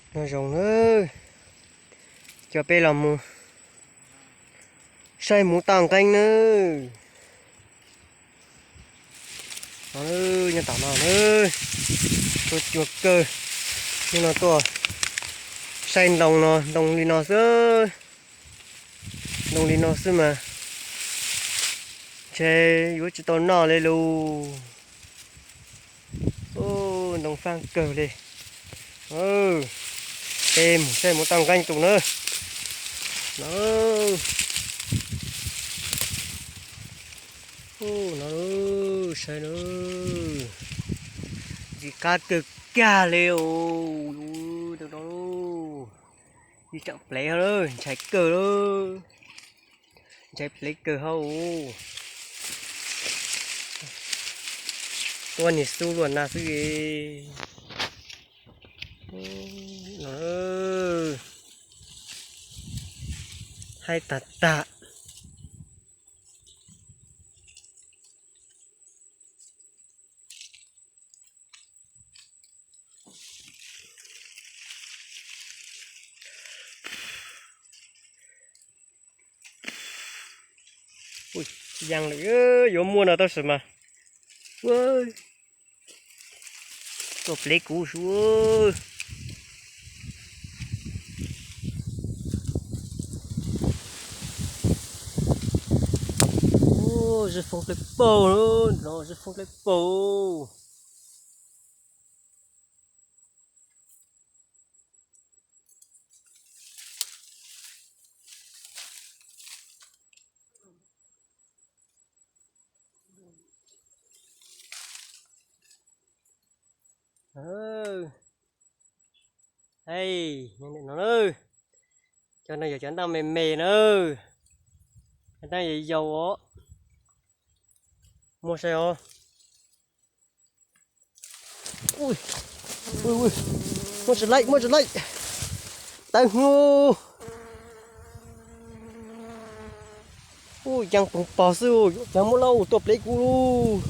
Nyob zoo nawb, coj peb los mus saib hmuv toj nqeeb nawb. No, nyob tom no nawb, tuaj cua kawg. Hnub no tuaj saib ntoo no, ntoo li no xwb. Ntoo li no xwb mas ntshe yuav tsis tau noj li lus. Ntoo fab kawg li. Peb mus saib hmuv toj nqeeb tus nawb. No, no, saib na, ntxim qab kawg kiag li os. Ib tsam plev, ntshai kawg, ntshai plev kawg hauj. Tuaj niag xub luaj na xwb. Haib tag tag. Ua, yaa lawm, yuav muaj no tab sis mas. Ua, tuaj plev kuv su. Ua, zib foob dlawb paug, no zib foob dlawb paug. Hei, no na, cov no yog cov ntaj me me na, cov ntaj yau yau os. Muaj sai os. Ui, ui, ui, muaj tsis laij, muaj tsis laij. Tawv hwv. Ui, yaa poog pog xwb, yuav cas muaj lauj, tuaj plev kuv lauj.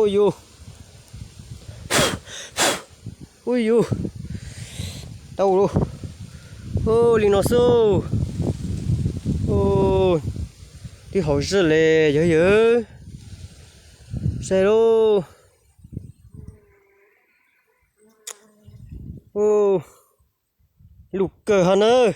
Ui yus, ui yus, tau lauj. Li no xwb. Twb haum zim li yog yog. Saib lauj. Lus kawg ho nawb.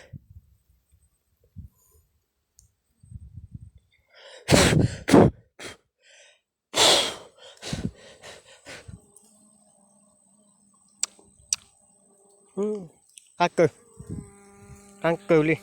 Qab kawg, qab kawg li.